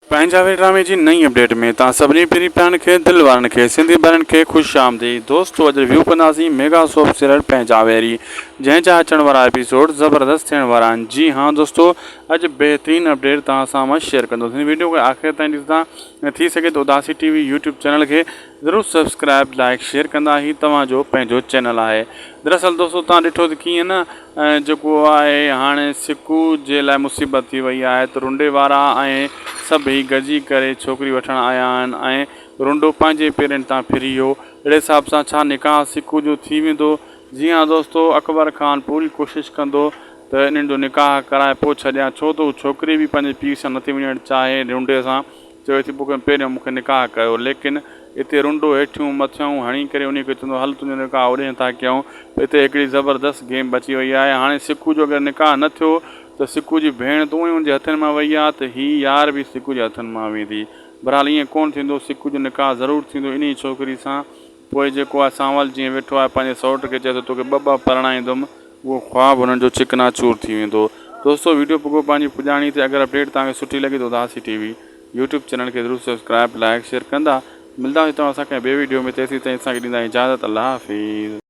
پنهنجا وير ڊرامي جي نئين اپڊيٽ ۾ توهان سڀني پرين پيارن کي دل وارن کي سنڌي ڀائرن کي خوش آمديد دوستو اڄ ريويو ڪنداسين ميگا سوپ سيريل پنهنجا ويري جنهن جا اچڻ وارا ايپيسوڊ زبردست ٿيڻ وارا آهن جي ها دوستو اڄ بهترين اپڊيٽ توهان سان مان شيئر ڪندس هن ويڊيو کي آخر تائين ڏسندا ۽ ٿي سگهي ته اداسي ٽي وي يوٽيوب چينل کي ضرور سبسڪرائب لائڪ شيئر ڪندا هي توهان جو پنهنجو چينل آهي دراصل دوستو توهان ڏٺو ته ڪيئن نه جيڪو آهي هاڻي سڪو جي لاء مصيبت ٿي وئي آهي ته رنڊي وارا ۽ سڀ هي گڏجي ڪري ڇوڪري وٺڻ آيا آهن ۽ رنڊو پنهنجي پيرن تان ڦري ويو اهڙي حساب سان ڇا نڪاح سڪو جو ٿي ويندو جي ها دوستو اڪبر خان پوري ڪوشش ڪندو ته انهن جو نڪاح ڪرائي پوء ڇڏيان ڇو ته هو ڇوڪري به پنهنجي پيء سان نٿي وڃڻ چاهي رنڊي سان چوي ٿي پوء پهريون مون کي نڪاح ڪيو ليڪن اتي رنڊو هيٺيون مٿيون هڻي ڪري انهي کي چوندو هل تنهنجو نڪاح اوڏهين ٿا ڪيون اتي هڪڙي زبردست گيم بچي وئي آهي هاڻي سڪو جو اگر نڪاح نه ٿيو ته سڪو جي ڀيڻ ته اونئي ان جي هٿن مان وئي آهي ته هي يار به سڪو جي هٿن مان ويندي بهرحال ائين ڪونه ٿيندو سڪو جو نڪاح ضرور ٿيندو انهي ڇوڪري سان پوء جيڪو آهي سانول جيئن ويٺو آهي پنهنجي سئوٽ کي چئي ٿو توکي ٻه ٻه پرڻائيندم اهو خواب هنن جو چڪنا چور ٿي ويندو. دوستو ويڊيو پڳو پنهنجي پڄاڻي تي اگر اپڊيٽ توهان کي سٺي لڳي ته اداسي ٽي وي يوٽيوب چينل کي ضرور سبسڪرائب لائڪ شيئر ڪندا ملداسين توهان سان ڪنهن ٻي ويڊيو ۾ تيسين تائين اسان کي ڏيندا اجازت الله حافظ.